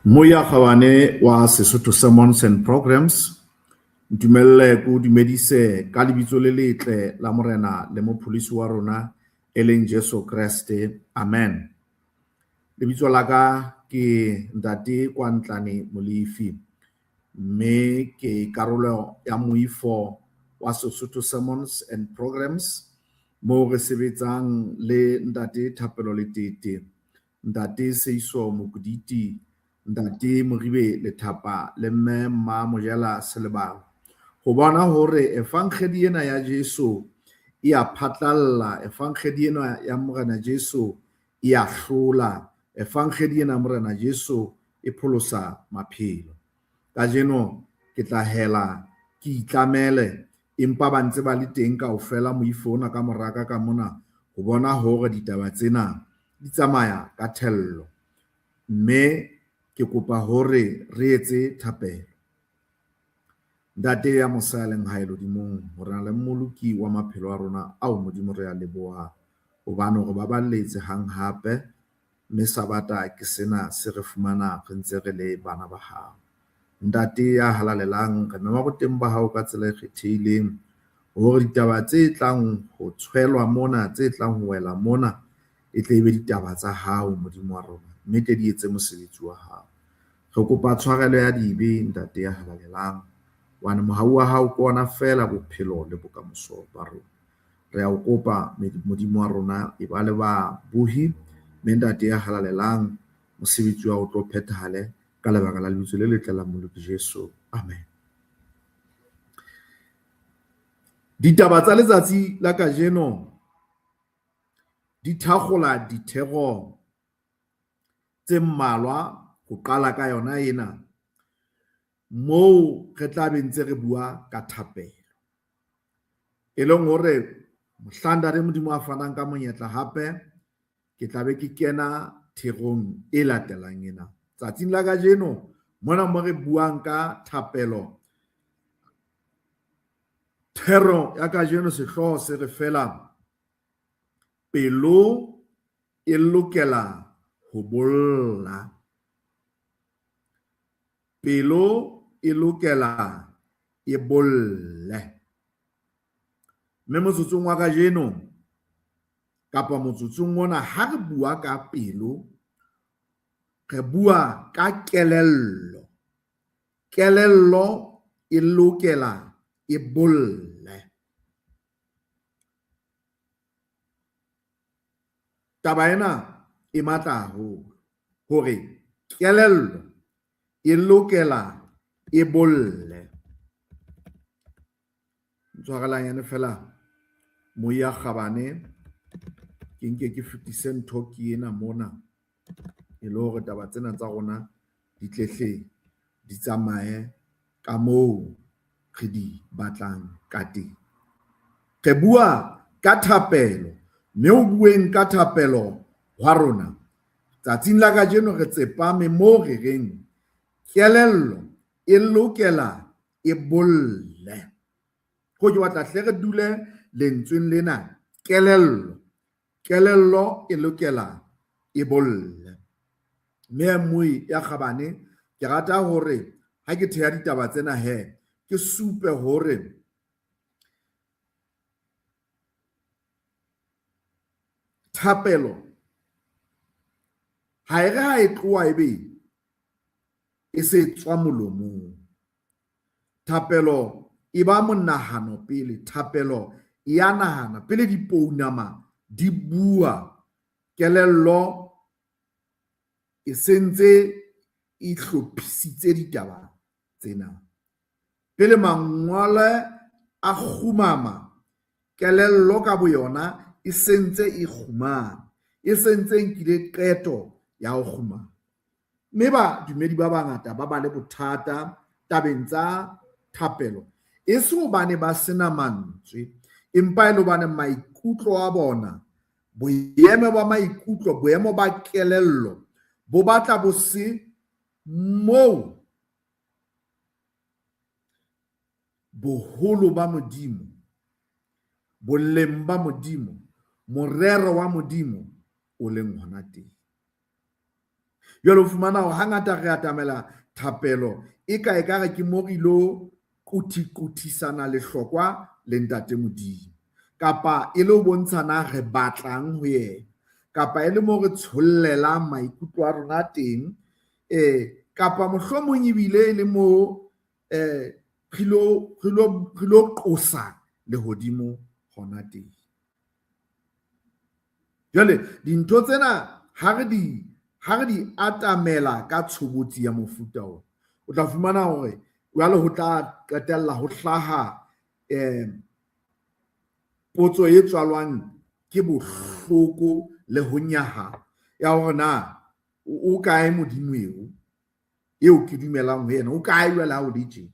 Moya Kgabane wa Sesotho Sermons and Programs, ntumelle ke o dumedise ka lebitso le letle la Morena le Mopholosi wa rona e leng Jesu Kreste. Amen. Lebitso la ka ke Ntate Kwantlane Molefi, mme ke karolo ya moifo wa Sesotho Sermons and Programs moo re sebetsang le Ntate Thapelo Letete, Ntate Seiso Mokuditi, Ntate Moribe Lethapa le Mme Mma Mojela Selebalo, ho bona hore efankgedi ena ya Jesu e a phatlalla, efankgedi ena ya Morena Jesu e a hlola, efankgedi ena ya Morena Jesu e pholosa maphelo. Kajeno ke tla hela ke itlamele, empa ba ntse ba le teng kaofela moifo ona ka moraka ka mona ho bona hore ditaba tsena di tsamaya ka thello. Mme ke kopa hore re etse thapelo. Ntate ya mosa ya leng hae lehodimong, Morena le Mmoloki wa maphelo a rona, ao Modimo re a leboha hobane re baballetse hang hape, mme Sabata ke sena se re fumana re ntse re le bana ba hao. Ntate ya halalelang, re mema boteng ba hao ka tsela e kgethehileng hore ditaba tse tlang ho tshwelwa mona, tse tlang ho wela mona, e tle e be ditaba tsa hao Modimo wa rona, mme tle di etse mosebetsi wa hao. Re kopa tshwarelo ya dibe, Ntate ya halalelang, hobane mohau wa hao ke ona feela bophelo le bokamoso ba rona. Re a o kopa Modimo wa rona, e ba le babohi, mme Ntate ya halalelang, mosebetsi wa hao o tlo phethahale ka lebaka la lebitso le letle la Mmoloki Jesu. Amen. Ditaba tsa letsatsi la kajeno di thakgola dithero tse mmalwa ho qala ka yona ena, moo re tla be ntse re bua ka thapelo. E leng hore mohlang Ntate Modimo a fanang ka monyetla hape, ke tla be ke kena therong e latelang ena. Tsatsing la kajeno mona mo re buang ka thapelo, thero ya kajeno sehlooho se re fela pelo e lokela ho bolla. Pelo e lokela e bolle. Mme motsotsong wa kajeno kapa motsotsong ona ha re bua ka pelo, re bua ka kelello. Kelello e lokela e bolle. Taba ena e matla haholo hore kelello e lokela e bolle. Ntshwarelanyane fela moya kgabane, ke nke ke fetise ntho ke ena mona e le hore taba tsena tsa rona di tlehle di tsamaye ka moo re di batlang ka teng. Re bua ka thapelo, mme ho bueng ka thapelo hwa rona tsatsing la kajeno re tsepame moo re reng kelello e lokela e bolle. Ko ke batla hle re dule lentsweng lena, kelello. Kelello e lokela e bolle. Mme moi ya kgabane, ke rata hore ha ke theha ditaba tsena he, ke supe hore thapelo ha e re ha e tloha ebe e se tswa molomong. Thapelo e ba monahano pele, thapelo e ya nahana pele dipounama di bua, kelello e sentse e hlophisitse ditaba tsena. Pele mangwele a kgumama, kelello ka boyona e sentse e kgumama, e sentse e nkile qeto ya ho kgumama. Mme badumedi ba bangata ba ba le bothata tabeng tsa thapelo, e se hobane ba sena mantswe, empa e le hobane maikutlo a bona, boemo ba maikutlo, boemo ba kelello bo batla bo se moo boholo ba Modimo, boleng ba Modimo, morero wa Modimo o leng hona teng. Jwale o fumana hore hangata re atamela thapelo e ka ekare ke mo re ilo qothiqothisana lehlokwa le Ntate Modimo, kapa e le ho bontsha na re batlang ho yena, kapa e le mo re tshollelang maikutlo a rona teng, kapa mohlomong ebile e le mo re lo qosa lehodimo hona teng. Jwale dintho tsena ha re di atamela ka tshobotsi ya mofuta ona, o tla fumana hore jwale ho tla qetella ho hlaha potso e tswalwang ke bohloko le ho nyahama ya hore na o kae Modimo eo ke dumelang ho yena, o kae jwale ha o le tje?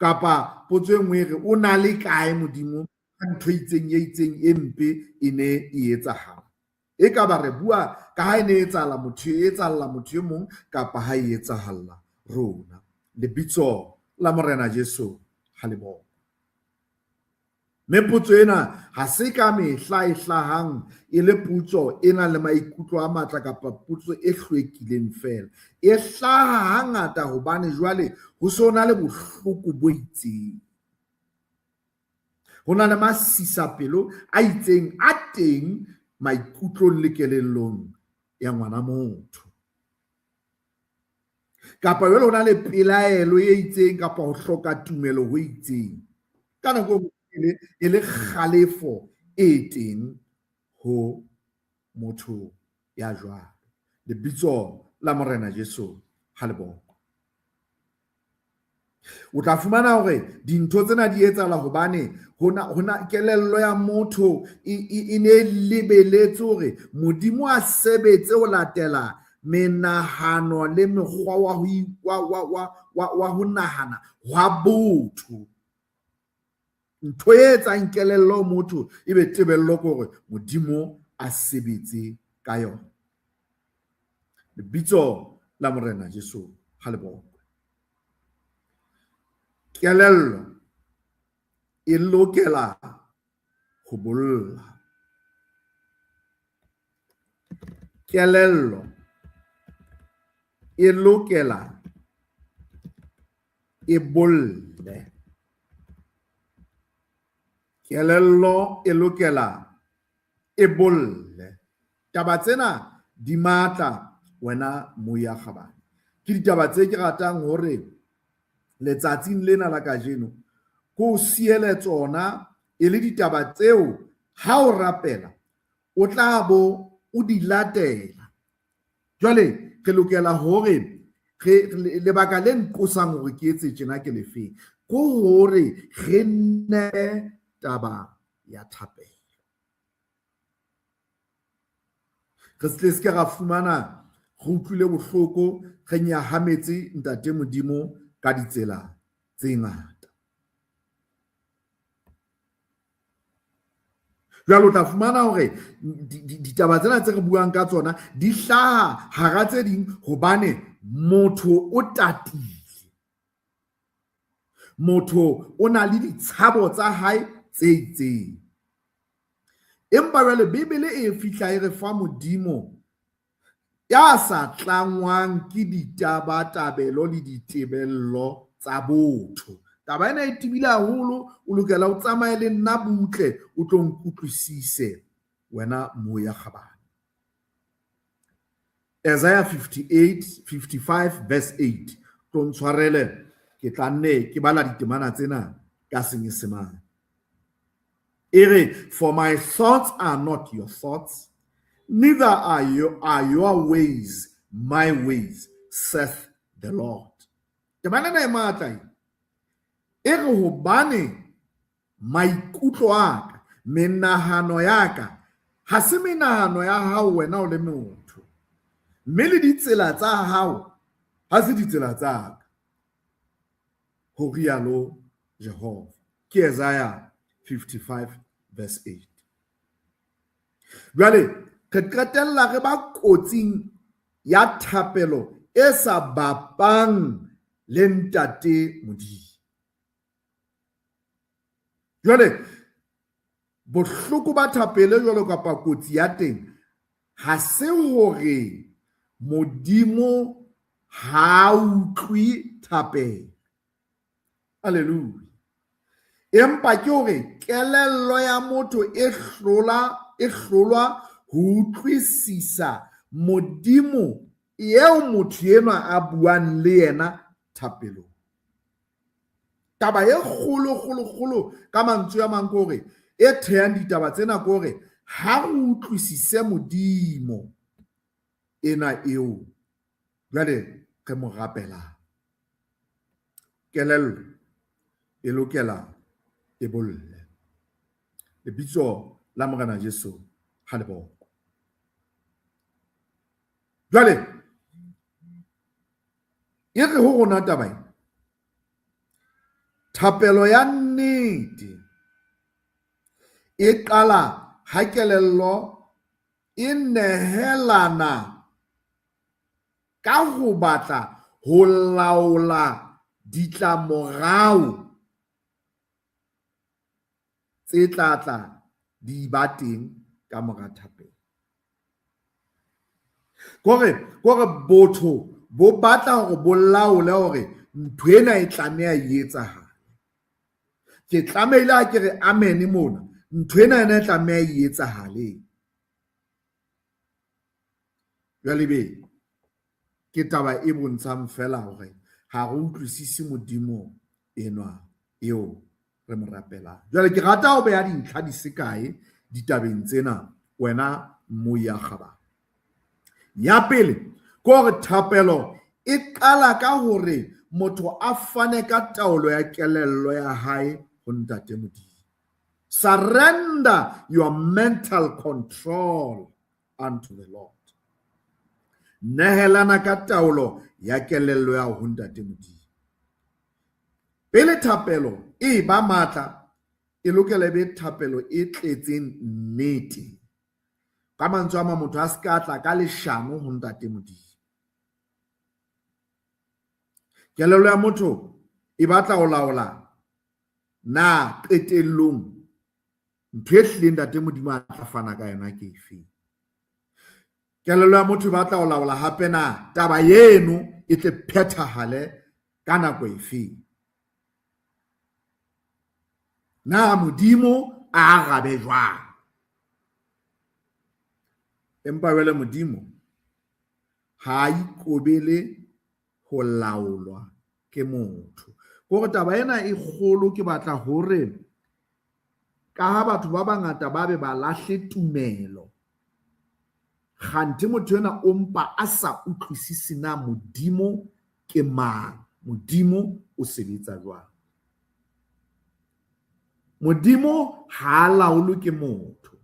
Kapa potso e nngwe e re, o na le kae Modimo ha ntho e itseng e itseng e mpe e ne e etsahala? E ka ba re bua ka ha e ne e etsahala motho, e etsahalla motho e mong kapa ha e etsahalla rona. Lebitso la Morena Jesu ha le bone. Mme potso ena ha se ka mehla e hlahang e le potso e nang le maikutlo a matla kapa potso e hlwekileng feela. E hlaha hangata hobane jwale ho so na le bohloko bo itseng. Ho na le masisapelo a itseng a teng maikutlong le kelellong ya ngwana motho. Kapa jwale ho na le pelaelo e itseng kapa ho hloka tumelo ho itseng. Ka nako e nngwe e le kgalefo e teng ho motho ya jwalo. Lebitso la Morena Jesu ha le bokwe. O tla fumana hore dintho tsena di etsahala hobane hona kelello ya motho e ne e lebeletse hore Modimo a sebetse ho latela menahano le mekgwa wa ho nahana wa botho. Ntho e etsang kelello motho e be tebello ke hore Modimo a sebetse ka yona. Lebitso la Morena Jesu ha le bokwe. Kelello e lokela ho bolla. Kelello e lokela e bolle. Kelello e lokela e bolle. Taba tsena di matla wena moya kgabane. Ke ditaba tse ke ratang hore letsatsing lena la kajeno ko o siele tsona e le ditaba tseo ha o rapela o tla bo o di latela. Jwale re lokela hore re lebaka le nqosang hore ke etse tjena ke lefeng, ke hore re nne taba ya thapelo. Re tle se ke ra fumana re utlwile bohloko, re nyahametse Ntate Modimo ka ditsela tse ngata. Jwale o tla fumana hore ditaba tsena tse re buang ka tsona di hlaha hara tse ding hobane motho o tatile. Motho o na le ditshabo tsa hae tse itseng. Empa jwale Bibele e fihla e re fa Modimo ya sa tlangwang ke ditabatabelo le ditebello tsa botho. Taba ena e tebile haholo, o lokela o tsamaye le nna butle, o tlo nkutlwisise wena moya kgabane. Isaiah 58, 55 verse 8. Tlo ntshwarele, ke tla nne ke bala ditemana tsena ka Senyesemane. E re, for my thoughts are not your thoughts, neither are your ways my ways, saith the Lord. Temana ena e matla e. E re hobane maikutlo a ka, menahano ya ka, ha se menahano ya hao wena o le motho, mme le ditsela tsa hao ha se ditsela tsa ka, ho rialo Jehova. Ke Isaiah 55 verse 8. Jwale re qetella re ba kotsing ya thapelo e sa bapang le Ntate Modimo. Jwale bohloko ba thapelo jwalo kapa kotsi ya teng ha se hore Modimo ha utlwe thapelo. Hallelujah. Empa ke hore kelello ya motho e hlolwa ho utlwisisa Modimo eo motho enwa a buang le yena thapelong. Taba e kgolo kgolo kgolo ka mantswe a mang ke hore e thehang ditaba tsena ke hore ha re utlwisise Modimo ena eo jwale re mo rapelang. Kelello e lokela e bolle. Lebitso la Morena Jesu ha le bokwe. Jwale e re ho rona taba e thapelo ya nnete e qala ha kelello e nehelana ka ho batla ho laola ditlamorao tse tla tla di ba teng ka mora thapelo. Kore botho bo batla hore bo laole hore ntho ena e tlameha e etsahale. Ke tlamehile ha ke re amen mona, ntho ena ena e tlameha e etsahale. Jwale be ke taba e bontshang fela hore ha re utlwisise Modimo enwa eo re mo rapelang. Jwale ke rata ho beha dintlha di se kae ditabeng tsena wena mmui ya kgabane. Ya pele ke hore thapelo e qala ka hore motho a fane ka taolo ya kelello ya hae ho Ntate Modimo. Surrender your mental control unto the Lord. Nehelana ka taolo ya kelello ya ho Ntate Modimo. Pele thapelo e ba matla, e lokela e be thapelo e tletseng nnete. Ka mantswe a mang, motho a se ka tla ka leshano ho Ntate Modimo. Kelello ya motho e batla ho laola na qetellong ntho e hlileng Ntate Modimo a tla fana ka yona ke efe. Kelello ya motho e batla ho laola hape na taba eno e tle phethahale ka nako efe. Na Modimo a arabe jwang? Empa jwale Modimo ha a ikobele ho laolwa ke motho. Kore taba ena e kgolo, ke batla hore ka ha batho ba bangata ba be ba lahle tumelo, kganthe motho ena o mpa a sa utlwisise na Modimo ke mang, Modimo o sebetsa jwang. Modimo ha a laolwe ke motho.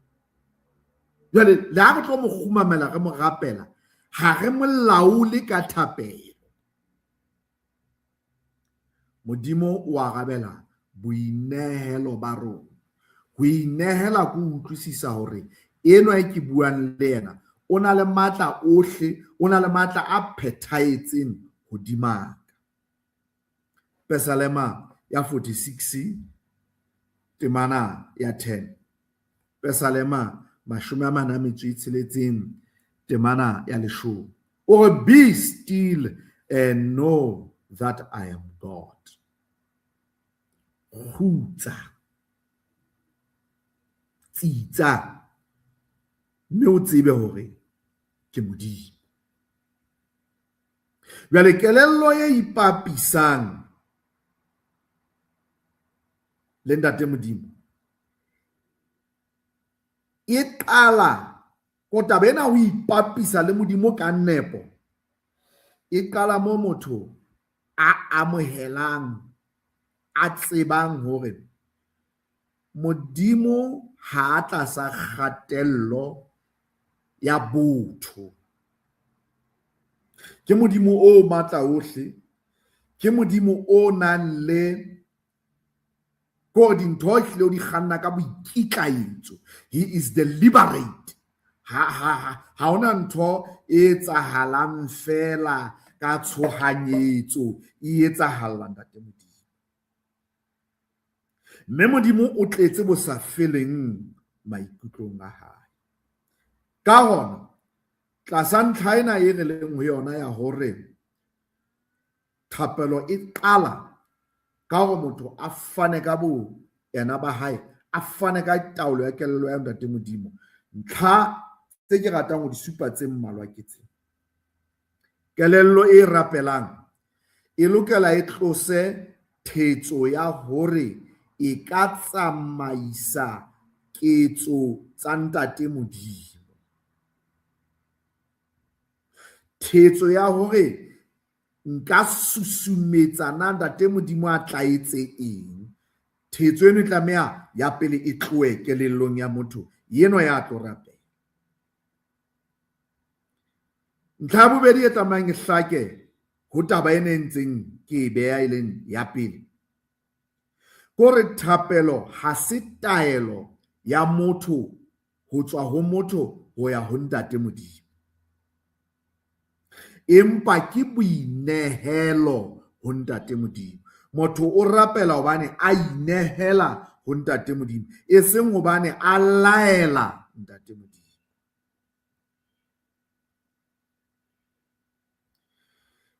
Jwale le ha re tlo mo kgumamela re mo rapela, ha re mo laole ka thapelo. Modimo o arabela boinehelo ba rona. Ho inehela ke ho utlwisisa hore enwa e ke buang le yena o na le matla ohle, o na le matla a phethahetseng hodima ka. Pesalema ya 46 temana ya 10. Pesalema 46 temana ya 10. O re, be still and know that I am God. Kgutsa, tsitsa, mme o tsebe hore ke Modimo. Jwale kelello e ipapisang le Ntate Modimo e qala ko taba ena ho ipapisa le Modimo ka nepo, e qala mo motho a amohelang, a tsebang hore Modimo ha a tlasa kgatello ya botho. Ke Modimo o matla ohle, ke Modimo o nang le kore dintho ehlile o di kganna ka boikitlaetso. He is deliberate. Ha hona ntho e etsahalang fela ka tshohanyetso, e etsahalla Ntate Modimo. Mme Modimo o tletse bosafeleng maikutlong a hae. Ka hona Tlasa ntlha ena e re leng ho yona ya hore thapelo e qala ka hore motho a fane ka bo ena ba hae, a fane ka taolo ya kelello ya Ntate Modimo. Ntlha tse ke ratang ho di supa tse mmalwa ke tse. Kelello e rapelang e lokela e tlose thetso ya hore e ka tsamaisa ketso tsa Ntate Modimo. Thetso ya hore nka susumetsa na Ntate Modimo a tla etse eng. Thetso eno e tlameha ya pele e tlohe kelellong ya motho enwa ya tlo rapela. Ntlha ya bobedi e tlamehang e hlake ho taba ena e ntseng ke e beha e leng ya pele, ke hore thapelo ha se taelo ya motho ho tswa ho motho ho ya ho Ntate Modimo, empa ke boinehelo ho Ntate Modimo. Motho o rapela hobane a inehela ho Ntate Modimo, e seng hobane a laela Ntate Modimo.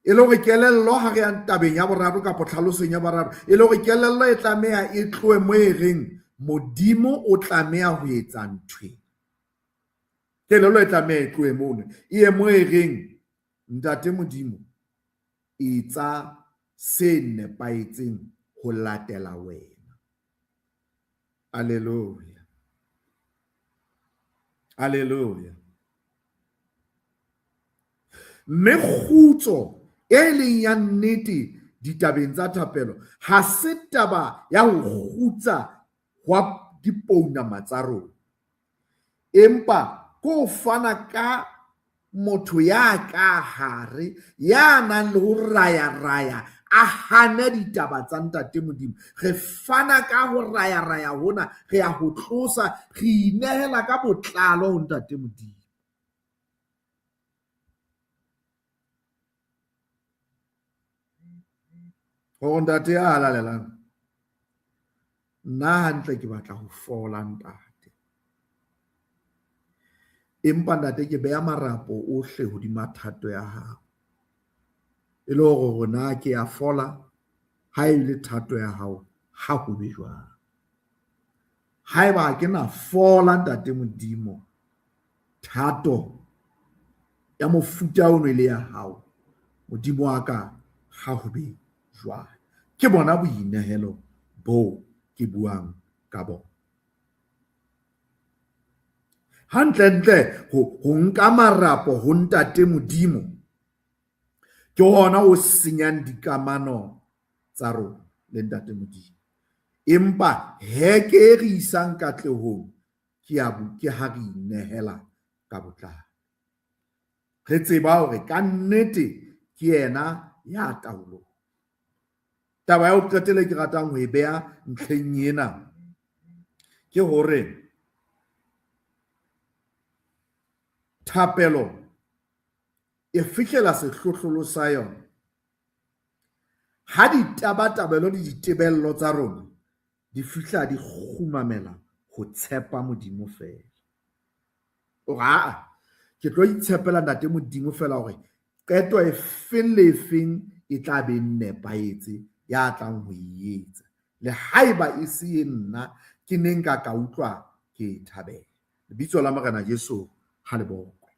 E le hore kelello ha re yang tabeng ya boraro kapa tlhalosong ya boraro, e le hore kelello e tlameha e tlohe mo e reng Modimo o tlameha ho etsa ntho ena. Kelello e tlameha e tlohe mono, e ye mo e reng Ntate Modimo etsa se nepahetseng ho latela wena. Alleluia. Alleluia. Mme kgutso e leng ya nnete ditabeng tsa thapelo ha se taba ya ho kgutsa hwa dipounama tsa rona, empa ke ho fana ka motho ya ka hare ya nang le ho raya-raya a hane ditaba tsa Ntate Modimo. Re fana ka ho raya-raya hona, re ya ho tlosa, re inehela ka botlalo ho Ntate Modimo. Hore Ntate ya halalelang, nna hantle ke batla ho fola Ntate. Empa Ntate ke beha marapo ohle hodima thato ya hao. E le hore hore na ke ya fola ha e le thato ya hao, ha ho be jwalo. Haeba ha ke na fola Ntate Modimo, thato ya mofuta ono e le ya hao, Modimo wa ka, ha ho be jwalo. Ke bona boinehelo boo ke buang ka bona. Hantlentle ho nka marapo ho Ntate Modimo ke hona o senyang dikamano tsa rona le Ntate Modimo. Empa heke e re isang katlehong ke ya ke ha re inehela ka botlalo. Re tseba hore ka nnete ke yena ya taolong. Taba ya ho qetela ke ratang ho e beha ntlheng ena ke hore thapelo e fihlela sehlohlolo sa yona ha ditabatabelo le ditebello tsa rona di fihla di kgumamela ho tshepa Modimo feela. O re, aa, ke tlo itshepela Ntate Modimo feela hore qeto e feng le e feng e tla be nepahetse ya tlang ho e etsa. Le haeba e se e nna ke neng ka ka utlwa ke e thabela. Lebitso la Morena Jesu ha le bokwe.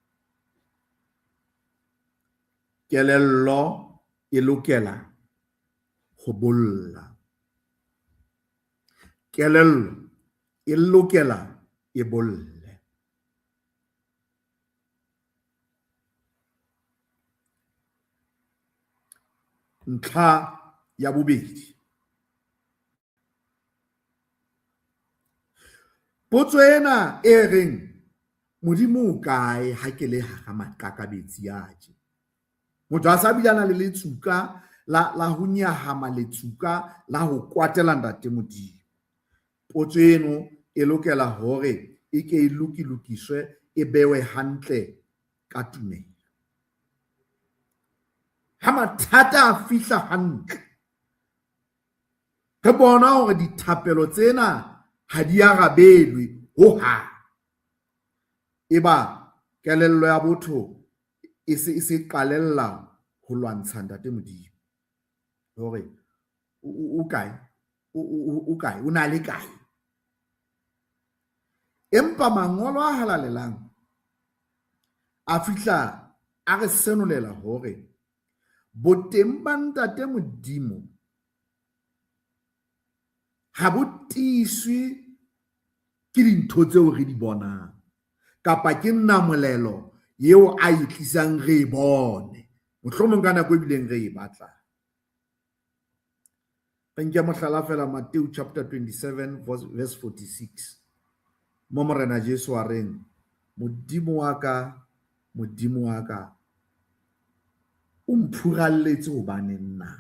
Kelello e lokela ho bolla. Kelello e lokela e bolle. Ntlha ya bobedi. Potso ena e reng Modimo o kae ha ke le hara maqakabetsi a tje? Motho a sa bile a na le letsuka la ho nyahama, letsuka la ho kwatela Ntate Modimo. Potso eno e lokela hore e ke e lokilokiswe, e bewe hantle ka tumelo. Ha mathata a fihla hantle, re bona hore dithapelo tsena ha di arabelwe hohang. Eba kelello ya botho e se e se qalella ho lwantsha Ntate Modimo hore o kae, o kae, o na le kae. Empa mangolo a halalelang a fihla a re senolela hore boteng ba Ntate Modimo ha bo tiiswe ke dintho tseo re di bonang kapa ke namolelo eo a e tlisang re e bone, mohlomong ka nako e bileng re e batlang. Re nke mohlala fela Matthew chapter 27 verse 46, mo Morena Jesu a reng, Modimo wa ka, Modimo wa ka, o mphuralletse hobaneng na?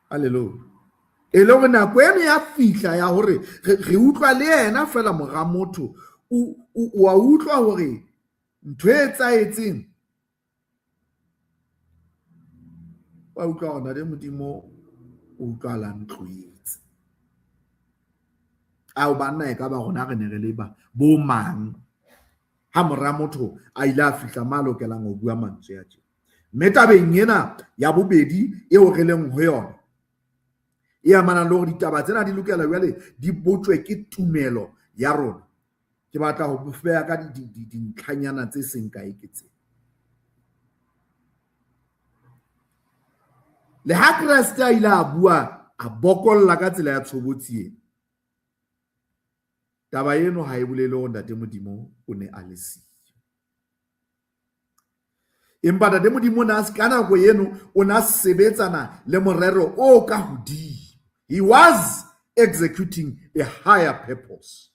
Hallelujah. E le hore nako eno ya fihla ya hore re utlwa le yena fela mora motho, o a utlwa hore ntho e etsahetseng, wa utlwa hore Ntate Modimo o utlwahala ntloetse. Ao banna, e ka ba rona re ne re le ba bo mang ha mora motho a ile a fihla ma lokelang ho bua mantswe a tje. Mme tabeng ena ya bobedi eo re leng ho yona, e amanang le hore ditaba tsena di lokela jwale di botjwe ke tumelo ya rona, ke batla ho beha ka dintlhanyana tse seng kae ke tsena. Le ha Kreste a ile a bua, a bokolla ka tsela ya tshobotsi ena, taba eno ha e bolele hore Ntate Modimo o ne a le siyo. Empa Ntate Modimo o ne a ka nako eno o ne a sebetsana le morero o ka hodimo. He was executing a higher purpose.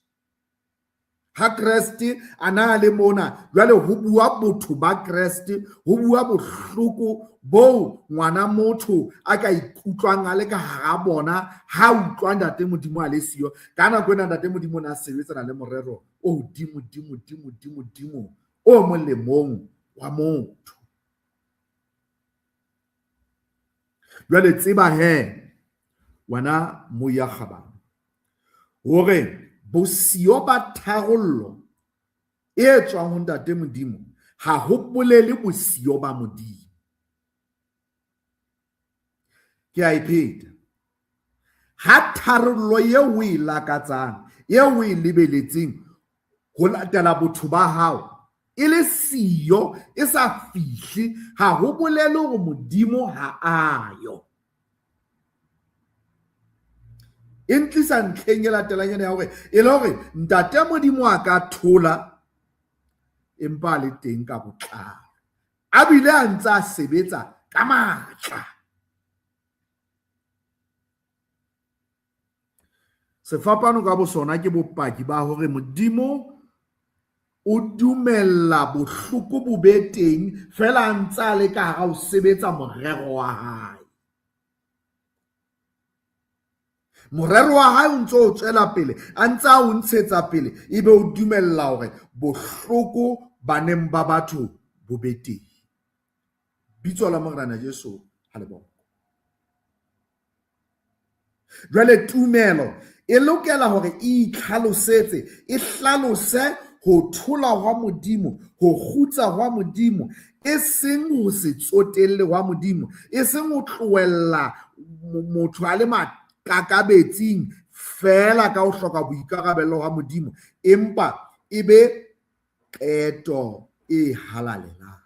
Ha Kreste a na le mona, jwale ho bua botho ba Kreste, ho bua bohloko boo ngwana motho a ka ikutlwang a le ka hara bona ha utlwa Ntate Modimo a le siyo. Ka nako ena Ntate Modimo o ne a sebetsana le morero o hodimo, dimo, dimo, dimo, dimo, o molemong wa motho. Jwale tseba he, wena moya kgabane, hore bosiyo ba tharollo e tswang ho Ntate Modimo ha ho bolele bosiyo ba Modimo. Ke a e pheta. Ha tharollo eo o e lakatsang, eo o e lebeletseng ho latela botho ba hao e le siyo, e sa fihle, ha ho bolele hore Modimo ha a yo. E ntlisa ntlheng e latelang ena ya hore e le hore Ntate Modimo a ka thola empa a le teng ka botlalo, a bile a ntse a sebetsa ka matla. Sefapano ka bosona ke bopaki ba hore Modimo o dumella bohloko bo be teng fela a ntse a le ka hara ho sebetsa morero wa hae. Morero wa hae o ntse o tswela pele, a ntse a o ntshetsa pele, ebe o dumella hore bohloko baneng ba batho bo be teng. Bitso la Morena Jesu ha le bokwe. Jwale tumelo e lokela hore e itlhalosetse, e hlalose ho thola hwa Modimo, ho kgutsa hwa Modimo, e seng ho se tsotelle hwa Modimo, e seng ho tlohella motho a le makakabetsing feela ka ho hloka boikarabelo hwa Modimo, empa e be qeto e halalelang.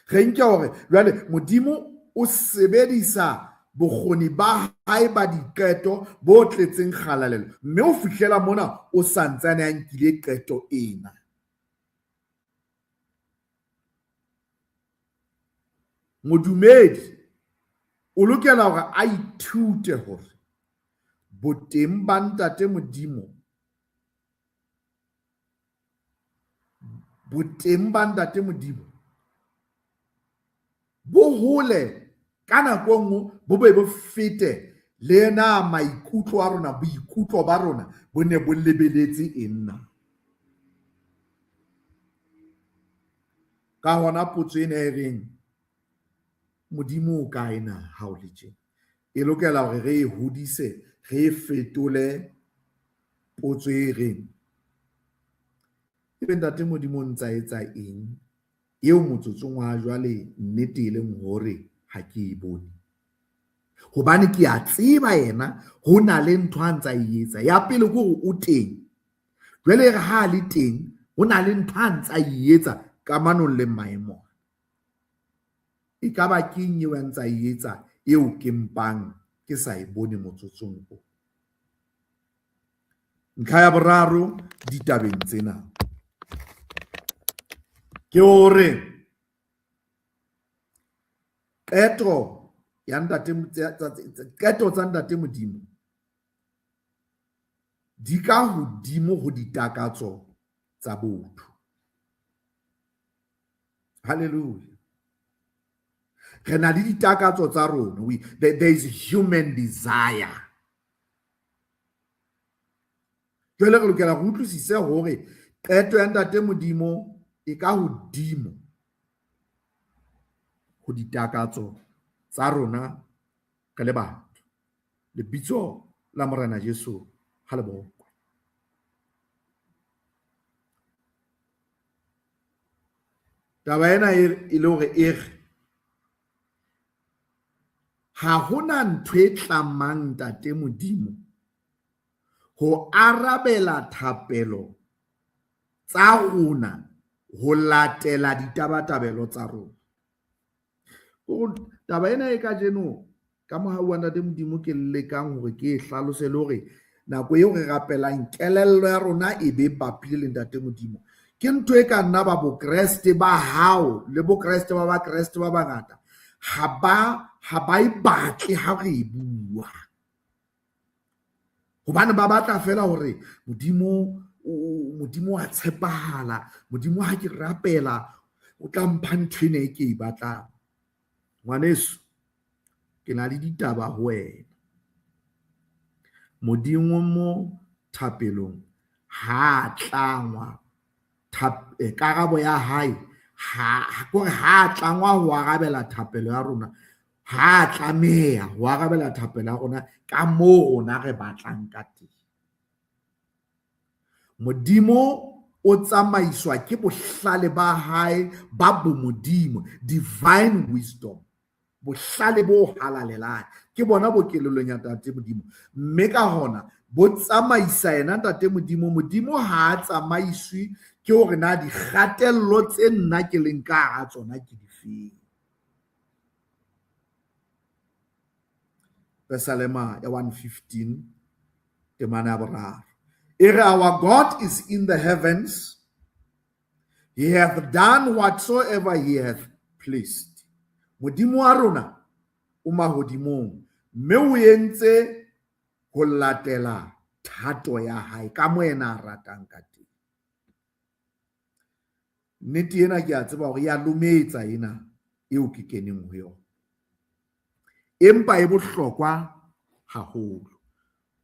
Re nke hore jwale Modimo o sebedisa bokgoni ba hae ba diqeto bo tletseng kgalalelo, mme ho fihlela mona o santsane a nkile qeto ena. Modumedi o lokela hore a ithute hore boteng ba Ntate Modimo, boteng ba Ntate Modimo bo hole ka nako e nngwe, bo be bo fete le na maikutlo a rona, boikutlo ba rona bo ne bo lebeletse eng na. Ka hona potso ena e reng Modimo o kae na ha o le tjena, e lokela hore re e hodise, re e fetole potso e reng Ebe Ntate Modimo o ntsa etsa eng eo motsotsong wa jwale nnete e leng hore ha ke e bone? Hobane ke a tseba yena ho na le ntho a ntsa e etsa. Ya pele ke hore o teng. Jwale e re ha a le teng, ho na le ntho a ntsa e etsa kamanong le maemo. E ka ba keng eo a ntsa e etsa eo ke mpang ke sa e bone motsotsong o? Ntlha ya boraro ditabeng tsena ke hore qeto ya ntate qeto tsa Ntate Modimo di ka hodimo ho ditakatso tsa botho. Hallelujah. Re na le ditakatso tsa rona. There is human desire. Jwale re lokela re utlwisise hore qeto ya Ntate Modimo e ka hodimo ho ditakatso tsa rona re le batho. Lebitso la Morena Jesu ha le bokwe. Taba ena e le hore e re ha hona ntho e tlamang Ntate Modimo ho arabela thapelo tsa rona ho latela ditabatabelo tsa rona. Taba ena e kajeno ka mohau wa Ntate Modimo ke lekang hore ke e hlalose le hore nako eo re rapelang kelello ya rona e be bapile le Ntate Modimo. Ke ntho e ka nna ba bokreste ba hao le bokreste ba bakreste ba bangata ha ba e batle ha re e bua. Hobane ba batla fela hore Modimo Modimo wa tshepahala, Modimo ha ke rapela o tla mpha ntho ena e ke e batlang. Ngwaneso, ke na le ditaba ho wena. Modimo mo thapelong ha tlangwa karabo ya hae ha kore ha tlangwa ho arabela thapelo ya rona, ha tlameha ho arabela thapelo ya rona ka moo rona re batlang ka teng. Modimo o tsamaiswa ke bohlale ba hae ba bomodimo, divine wisdom, bohlale bo halalelang ke bona bo kelellong ya Ntate Modimo, mme ka hona bo tsamaisa yena Ntate Modimo. Modimo ha a tsamaiswe ke hore na dikgatello tse nna ke leng ka hara tsona ke difeng. Pesalema ya 115 temana ya boraro e re, our God is in the heavens, he hath done whatsoever he hath pleased. Modimo wa rona o mahodimong, mme o entse ho latela thato ya hae ka mo yena a ratang ka teng. Nnete ena ke a tseba hore ya lometsa ena eo ke keneng ho yona, empa e bohlokwa haholo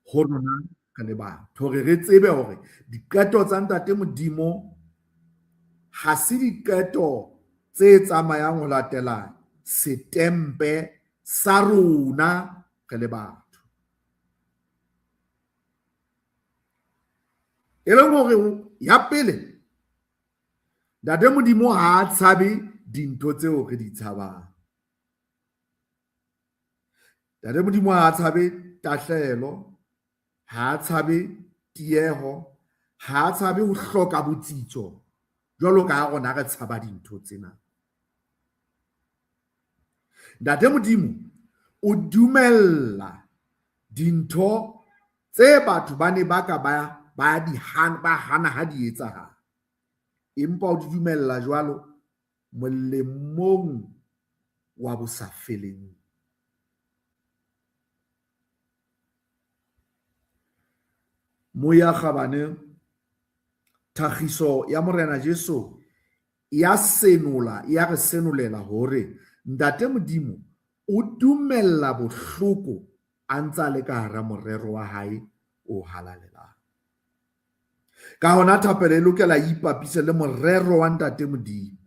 ho rona re le batho hore re tsebe hore diqeto tsa Ntate Modimo ha se diqeto tse tsamayang ho latela setempe sa rona re le batho. E leng hore ya pele, Ntate Modimo ha a tshabe dintho tseo re di tshabang. Ntate Modimo ha a tshabe tahlehelo, ha a tshabe tieho, ha a tshabe ho hloka botsitso jwalo ka ha rona re tshaba dintho tsena. Ntate Modimo o dumella dintho tse batho ba ne ba ka ba di ba hana ha di etsahala, empa o di dumella jwalo molemong wa bosafeleng. Moya kgabane, thakgiso ya Morena Jesu ya senola, ya re senolela hore Ntate Modimo o dumella bohloko a ntsa le ka hara morero wa hae o halalelang. Ka hona thapelo e lokela e ipapise le morero wa Ntate Modimo,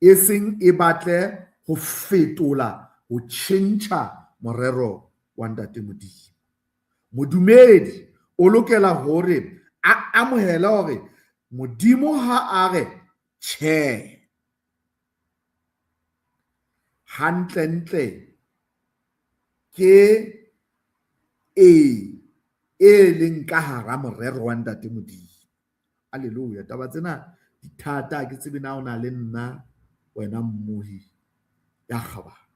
e seng e batle ho fetola, ho tjhentjha morero wa Ntate Modimo. Modumedi o lokela hore a amohele hore Modimo ha a re tjhe, hantlentle ke e e leng ka hara morero wa Ntate Modimo. Alleluia. Taba tsena di thata, ha ke tsebe na o na le nna wena mmohi ya kgabane.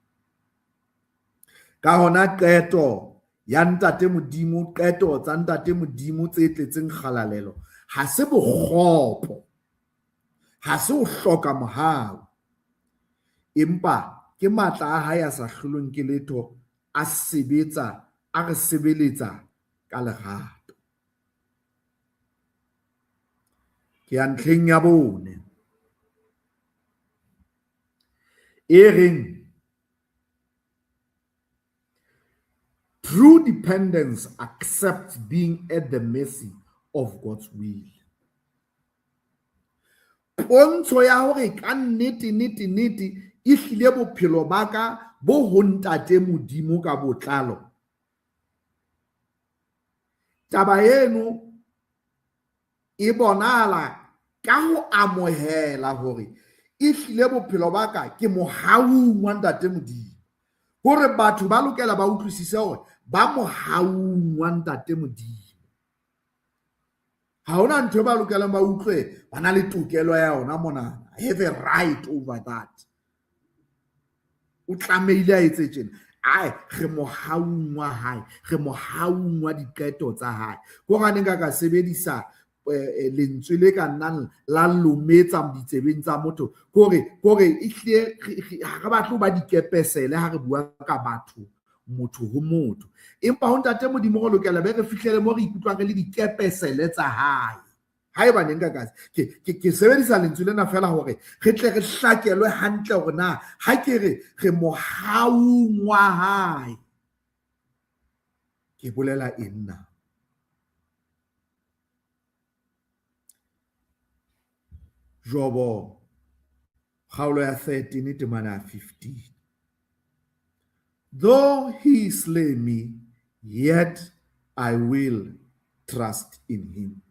Ka hona qeto ya Ntate Modimo, qeto tsa Ntate Modimo tse tletseng kgalalelo ha se bokgopo, ha se ho hloka mohau, empa ke matla a hae a sa hlolweng ke letho a sebetsa, a re sebeletsa ka lerato. Ke ya ntlheng ya bone e reng true dependence accepts being at the mercy of God's will. Pontsho ya hore ka nnete nnete nnete e hlile bophelo ba ka bo ho Ntate Modimo ka botlalo. Taba eno e bonahala ka ho amohela hore e hlile bophelo ba ka ke mohaung wa Ntate Modimo. Hore batho ba lokela ba utlwisise hore ba mohaung wa Ntate Modimo. Ha hona ntho e ba lokelang ba utlwe ba na le tokelo ya yona mona. I have a right over that. O tlamehile a etse tjena. Ai, re mohaung wa hae, re mohaung wa diqeto tsa hae. Ko ga nka ka sebedisa lentswe le ka nnang la lometsa ditsebeng tsa motho, kore ehlile ha re batle ho ba dikepesele ha re bua ka batho, motho ho motho. Empa ho Ntate Modimo re lokela be re fihlele mo re ikutlwang re le dikepesele tsa hae. Haeba ne nka ka ke sebedisa lentswe lena fela hore re tle re hlakelwe hantle hore na ha ke re re mohaung wa hae, ke bolela eng na? Jobo kgaolo ya 13 temana ya 15. Though he slay me, yet I will trust in him.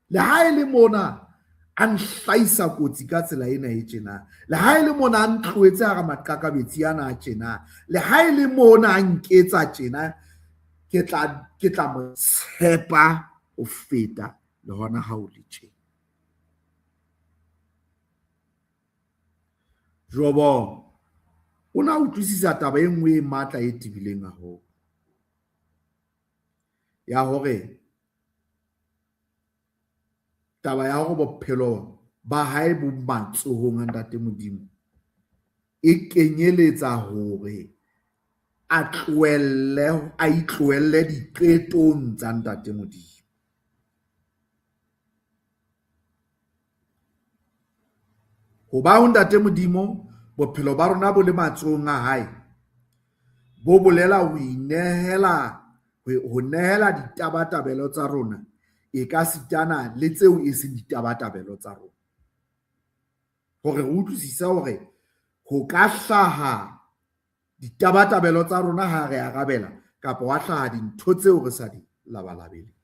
Le ha e le mona a nhlaisa kotsi ka tsela ena e tjena, le ha e le mona a ntlohetse hara maqakabetsi ana a tjena, le ha e le mona a nketsa tjena, ke tla mo tshepa ho feta le hona ha o le tjena. Jobo o na utlwisisa taba e nngwe e matla e tebileng haholo ya hore taba ya hore bophelo ba hae bo matsohong a Ntate Modimo e kenyeletsa hore a tlohelle, a itlohelle diqetong tsa Ntate Modimo. Ho ba ho Ntate Modimo, bophelo ba rona bo le matsohong a hae, bo bolela ho inehela, ho nehela ditabatabelo tsa rona, e ka sitana le tseo e seng ditabatabelo tsa rona. Hore re utlwisise hore ho ka hlaha ditabatabelo tsa rona ha re arabela, kapa wa hlaha dintho tseo re sa di labalabeleng.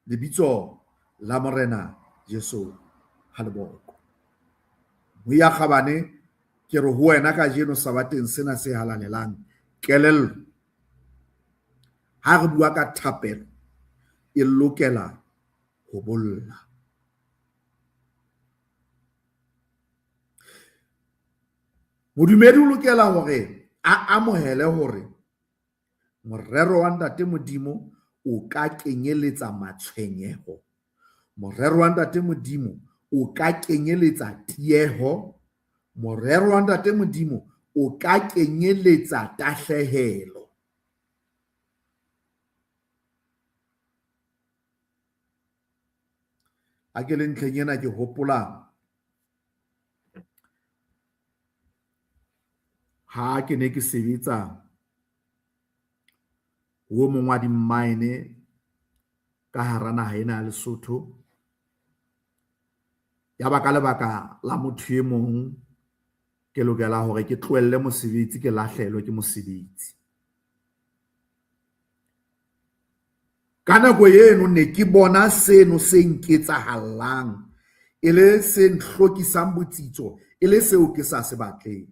Lebitso la Morena Jesu ha le boko. Moya kgabane, ke re ho wena kajeno sabateng sena se halalelang, kelello ha re bua ka thapelo e lokela ho bolla. Modumedi o lokela hore a amohele hore morero wa Ntate Modimo o ka kenyeletsa matshwenyeho. Morero wa Ntate Modimo o ka kenyeletsa tieho. Morero wa Ntate Modimo o ka kenyeletsa tahlehelo. Ha ke le ntlheng ena ke hopola ha ke ne ke sebetsa ho mong wa di-mine ka hara naha ena ya Lesotho. Ya ba ka lebaka la motho e mong ke lokela hore ke tlohelle mosebetsi, ke lahlehelwe ke mosebetsi. Ka nako eno ne ke bona seno se nketsahallang e le se nhlokisang botsitso, e le seo ke sa se batleng.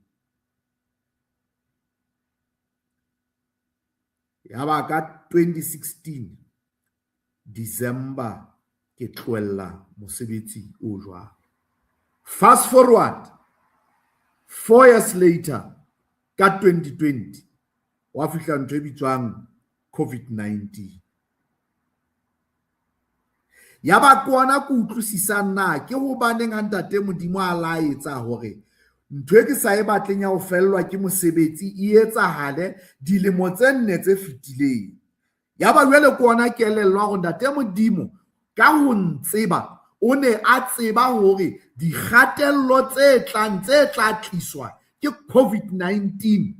Yaba ka 2016 December ke tlohella mosebetsi o jwalo. Fast forward 4 years later ka 2020 wa fihla ntho e bitswang COVID-19. Yaba ke ona ke utlwisisang na ke hobaneng ha Ntate Modimo a laetsa hore ntho e ke sa e batleng ya ho fellwa ke mosebetsi e etsahale dilemo tse nne tse fetileng. Yaba jwale ke ona ke elellwa hore Ntate Modimo ka ho ntseba o ne a tseba hore dikgatello tse tlang tse tla tliswa ke COVID-19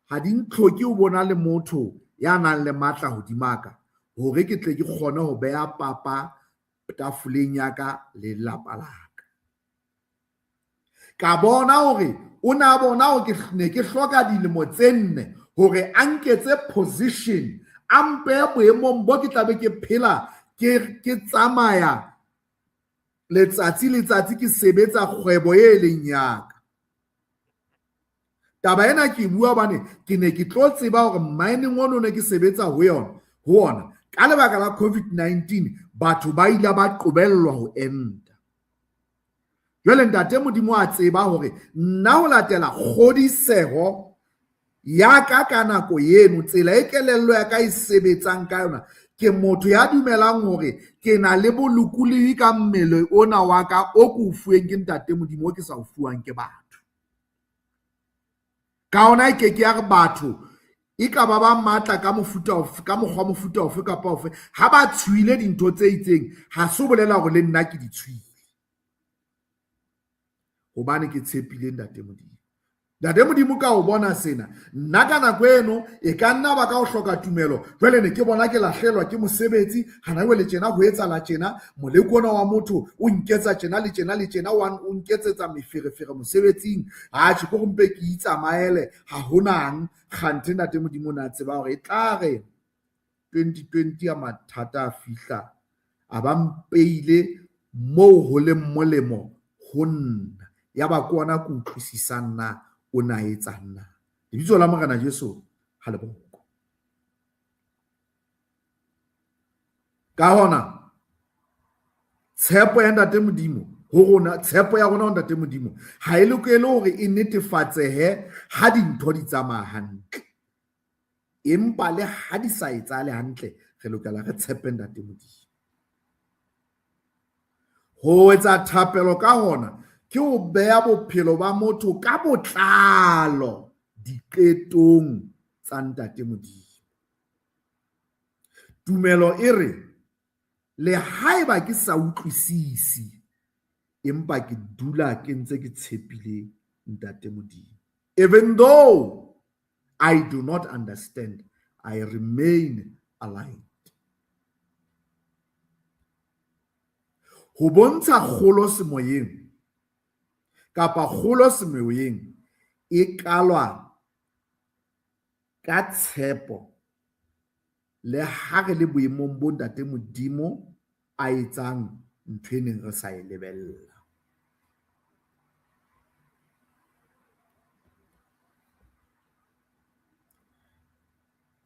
ha di ntlhoke ho bona le motho ya nang le matla hodima ka hore ke tle ke kgone ho beha papa tafoleng ya ka le lelapa la ka. Ka bona hore o ne a bona hore ke ne ke hloka dilemo tse nne hore a nketse position, a mpehe boemong bo ke tlabe ke phela ke tsamaya letsatsi letsatsi ke sebetsa kgwebo e leng ya ka. Taba ena ke bua hobane ke ne ke tlo tseba hore mining ono ne ke sebetsa ho yona, ho ona ka lebaka la COVID-19 batho ba ile ba qobellwa ho enta. Jwale Ntate Modimo a tseba hore nna ho latela kgodiseho ya ka ka nako eno, tsela e kelello ya ka e sebetsang ka yona, ke motho ya dumelang hore ke na le bolokolohi ka mmele ona wa ka o ke o fuweng ke Ntate Modimo, o ke sa o fuwang ke batho. Ka hona e ke ke ya re batho e ka ba ba matla ka mofuta ofe, ka mokgwa mofuta ofe kapa ofe, ha ba tshohile dintho tse itseng, ha se ho bolela hore le nna ke di tshohile. Hobane ke tshepile Ntate Modimo. Ntate Modimo ka o bona sena, nna ka nako eno e ka nna ba ka ho hloka tumelo, jwale ne ke bona ke lahlelwa ke mosebetsi, hana jwale tjena ho etsahala tjena, moleko ona wa motho o nketsa tjena le tjena le tjena, o nketsetsa meferefere mosebetsing, atjhe ke hore mpe ke itsamaele, ha honang. Kganthe Ntate Modimo o ne a tseba hore e tla re 2020 ya mathata a fihla, a ba mpeile moo ho leng molemo ho nna. Yaba ke ona ke utlwisisang na o na etsang na. Lebitso la Morena Jesu ha le bokwe. Ka hona tshepo ya Ntate Modimo ho rona, tshepo ya rona ho Ntate Modimo ha e lokele hore e netefatsehe ha dintho di tsamaya hantle, empa le ha di sa etsahale hantle re lokela re tshepe Ntate Modimo. Ho etsa thapelo ka hona ke ho beha bophelo ba motho ka botlalo diqetong tsa Ntate Modimo. Tumelo e re le haeba ke sa utlwisisi, empa ke dula ke ntse ke tshepile Ntate Modimo. Even though I do not understand, I remain aligned. Ho bontsha kgolo semoyeng kapa kgolo semoyeng e kalwa ka tshepo le ha re le boemong bo Ntate Modimo a etsang ntho e neng re sa e lebella.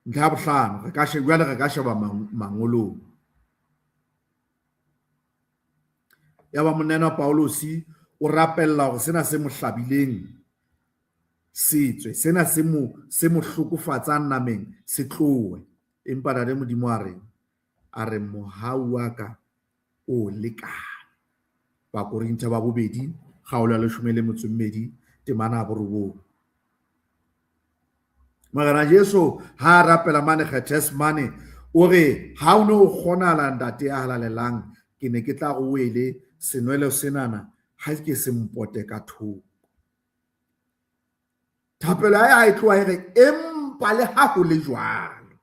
Ntlha ya bohlano, re ka sheba, jwale re ka sheba mangolong. Yaba monna enwa Paulosi o rapella hore sena se mo hlabileng se tswe, sena se mo hlokofatsang nameng se tlohe. Empa Ntate Modimo a reng? A re mohau wa ka o lekane. Bakorinthe ba bobedi, kgaolo ya 12, temana ya 9. Morena Jesu ha a rapela mane Gethsemane, o re ha o ne o kgonahala Ntate ya halalelang, ke ne ke tla re o ele senwelo senana ha ke se mpote ka thoko. Thapelo ya hae e tloha e re empa le ha ho le jwalo,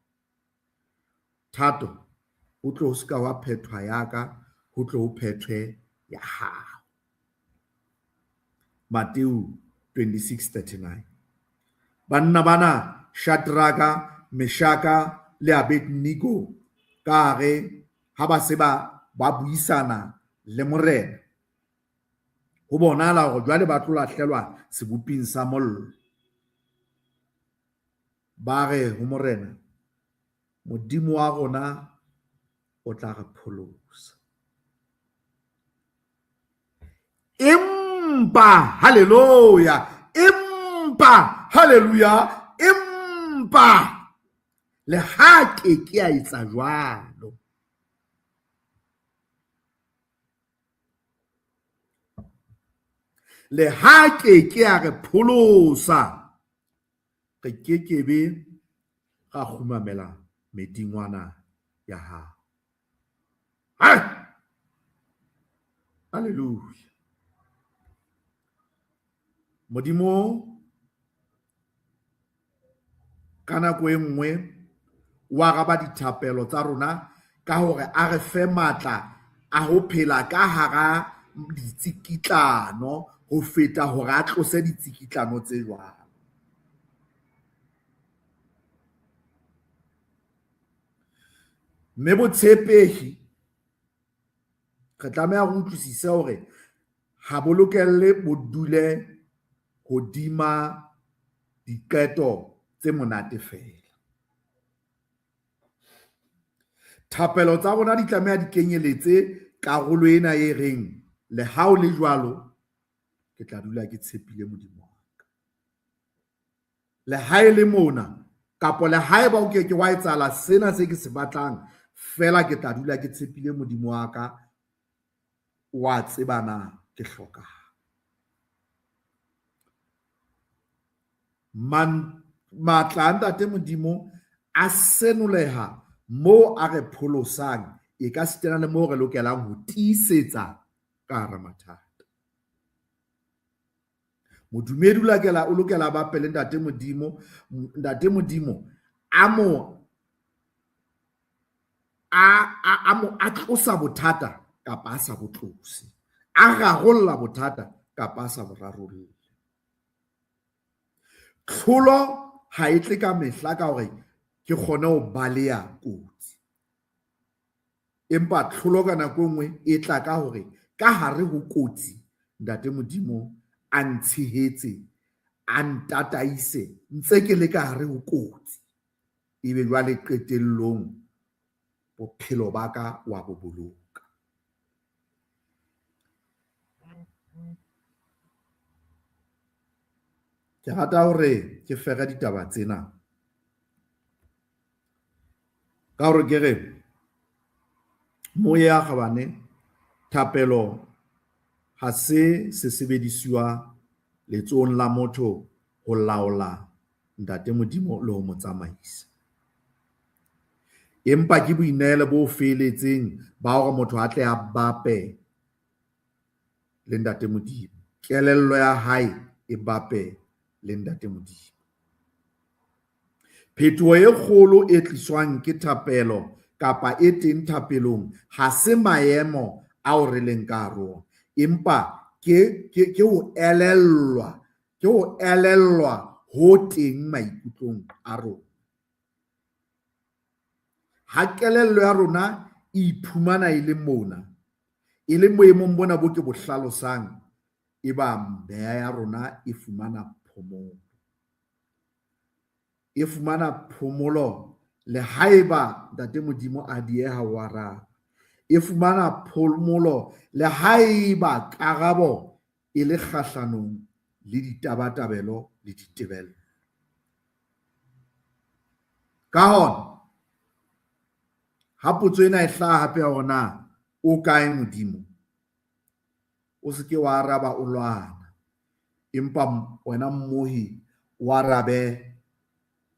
thato ho tlo ho se ka hwa phethwa ya ka, ho tlo ho phethwe ya hao. Mateo 26:39. Banna bana Shadraka, Meshaka le Abednego Ka hare ha ba se ba buisana le morena, ho bonahala hore jwale ba tlo lahlelwa seboping sa mollo. Ba re ho morena, Modimo wa rona o tla re pholosa. Empa, haleluya, empa, haleluya, empa le ha ke ke a etsa jwalo. Le ha ke ke a re pholosa, re ke ke be ra kgumamela medingwana ya hao. Hai! Hallelujah. Modimo ka nako e nngwe o araba dithapelo tsa rona ka hore a re fe matla a ho phela ka hara ditsikitlano ho feta hore a tlose ditsikitlano tse jwalo. Mme botshepehi re tlameha re utlwisise hore ha bo lokelle bo dule hodima diqeto tse monate feela. Thapelo tsa rona di tlameha di kenyeletse karolo ena e reng le ha o le jwalo ke tla dula ke tshepile Modimo wa ka. Le ha e le mona kapa le ha eba o ke ke wa etsahala sena se ke se batlang fela ke tla dula ke tshepile Modimo wa ka, wa tseba na ke hlokang. Matla a Ntate Modimo a senoleha moo a re pholosang, e ka sitana le moo re lokelang ho tiisetsa ka hara mathata. Modumedi o lokela a bapele Ntate Modimo, Ntate Modimo a mo a mo a tlosa bothata kapa a sa bo tlose, a rarolla bothata kapa a sa bo rarolle. Tlholo ha e tle ka mehla ka hore ke kgone ho baleha kotsi, empa tlholo ka nako e nngwe e tla ka hore ka hare ho kotsi Ntate Modimo a ntshehetse, a ntataise ntse ke le ka hare ho kotsi, ebe jwale qetellong bophelo ba ka wa bo boloka. Ke rata hore ke fere ditaba tsena ka hore ke re moya kgabane, thapelo ha se sesebedisuwa letsohong la motho ho laola Ntate Modimo le ho mo tsamaisa, empa ke boinehelo bo feletseng ba hore motho a tle a bape le Ntate Modimo, kelello ya hae e bape le Ntate Modimo. Phetoho e kgolo e tliswang ke thapelo kapa e teng thapelong ha se maemo ao re leng ka hare ho ona, empa ke ho elellwa, ke ho elellwa ho teng maikutlong a rona. Ha kelello ya rona e iphumana e le mona, e le boemong bona bo ke bo hlalosang, e ba meya ya rona e fumana phomolo. E fumana phomolo le haeba Ntate Modimo a dieha ho araba. E fumana phomolo le haeba karabo e le kgahlanong le ditabatabelo le ditebello. Ka hona, ha potso ena e hlaha hape ya hore na o kae Modimo, o se ke wa araba o lwana, empa wena mmohi o arabe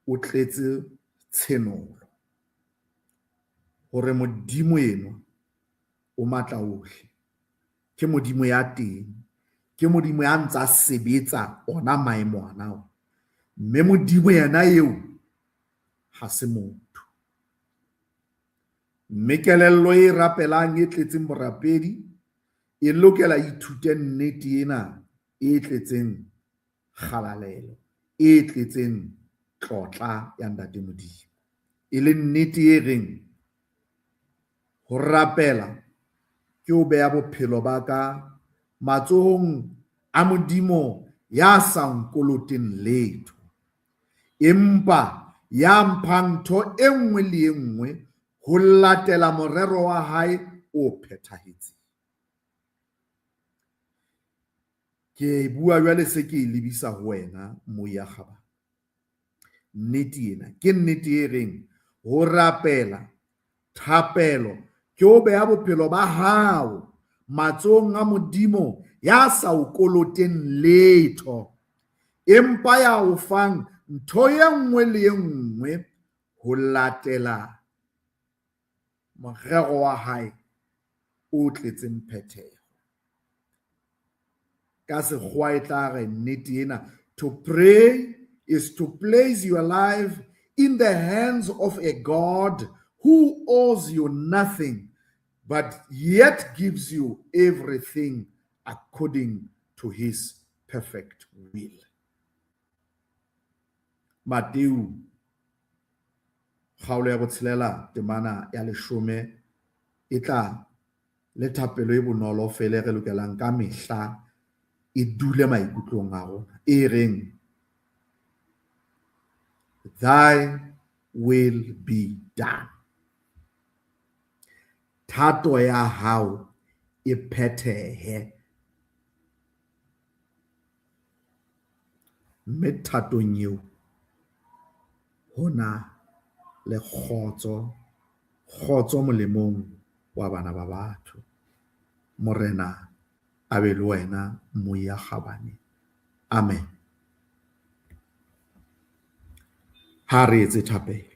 o tletse tshenolo hore Modimo enwa o matla ohle, ke Modimo ya teng, ke Modimo ya ntsa sebetsa ona maemo ana, mme Modimo yena eo ha se motho. Mme kelello e rapelang e tletseng borapedi e lokela ithute nnete ena e tletseng kgalalelo, e tletseng tlotla ya Ntate Modimo, e le nnete e reng Ho rapela ke ho beha bophelo ba ka matsohong a Modimo ya sa nkoloteng letho, empa ya mphang ntho e nngwe le e nngwe ho latela morero wa hae o phethahetseng. Ke bua jwale se ke e lebisa ho wena, Moya Kgabane. Nnete ena ke nnete e reng ho rapela, thapelo ke ho beha bophelo ba hao matsohong a Modimo ya sa o koloteng letho, empa ya o fang ntho e nngwe le e nngwe ho latela morero wa hae o tletseng phetheho. Ka sekgowa e tla re nnete ena, to pray is to place your life in the hands of a God who owes you nothing but yet gives you everything according to his perfect will. Mateu kgaolo ya botshelela temana ya leshome e tla le thapelo e bonolo fela e re lokelang ka mehla e dule maikutlong a rona, e reng thy will be done. Thato ya hao e phethehe, mme thatong eo hona le kgotso, kgotso molemong wa bana ba batho. Morena a be le wena, Moya Kgabane. Amen. Ha re etse thapelo.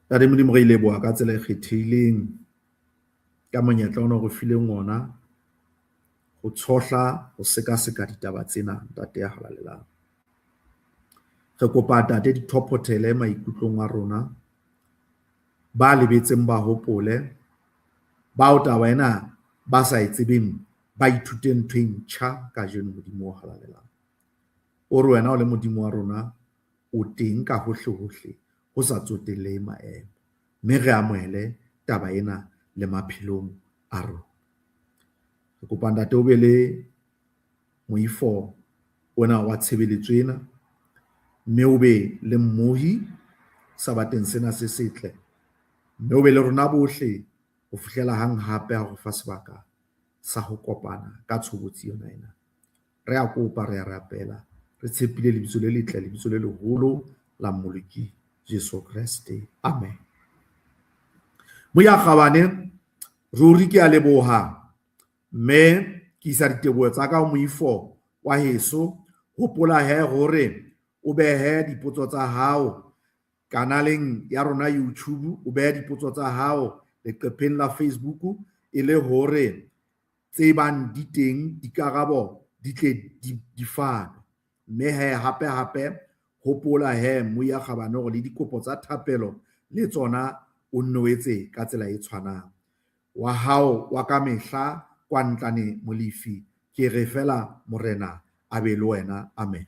Ntate Modimo, re leboha ka tsela e kgethehileng ka monyetla ona o re fileng ona ho tshohla, ho sekaseka ditaba tsena, Ntate ya halalelang. Re kopa Ntate di thophothele maikutlong a rona, ba lebetseng ba hopole, bao taba ena ba sa e tsebeng ba ithute ntho e ntjha kajeno, Modimo o halalelang. O re wena o le Modimo wa rona o teng ka hohle hohle ho sa tsotellehe maemo, mme re amohele taba ena le maphelong a rona. Re kopa Ntate o be le moifo ona wa tshebeletso ena, mme o be le mmohi sabateng sena se setle, mme o be le rona bohle ho fihlela hang hape ha re fa sebaka sa ho kopana ka tshobotsi yona ena. Re a kopa, re a rapela, re tshepile lebitso le letle, lebitso le leholo la Mmoloki Jesu Kreste. Amen. Moya Kgabane, ruri ke a leboha, mme ke isa diteboho tsa ka ho moifo wa heso. Hopola he hore o behe dipotso tsa hao kanaleng ya rona YouTube, o behe dipotso tsa hao leqepheng la Facebook, e le hore tse bang di teng dikarabo di tle di fanwe. Mme he hape hape hopola he Moya Kgabane hore le dikopo tsa thapelo le tsona o nne o etse ka tsela e tshwanang. Wa hao wa ka mehla kwa Ntlane Molefi, ke re fela Morena a be le wena. Amen.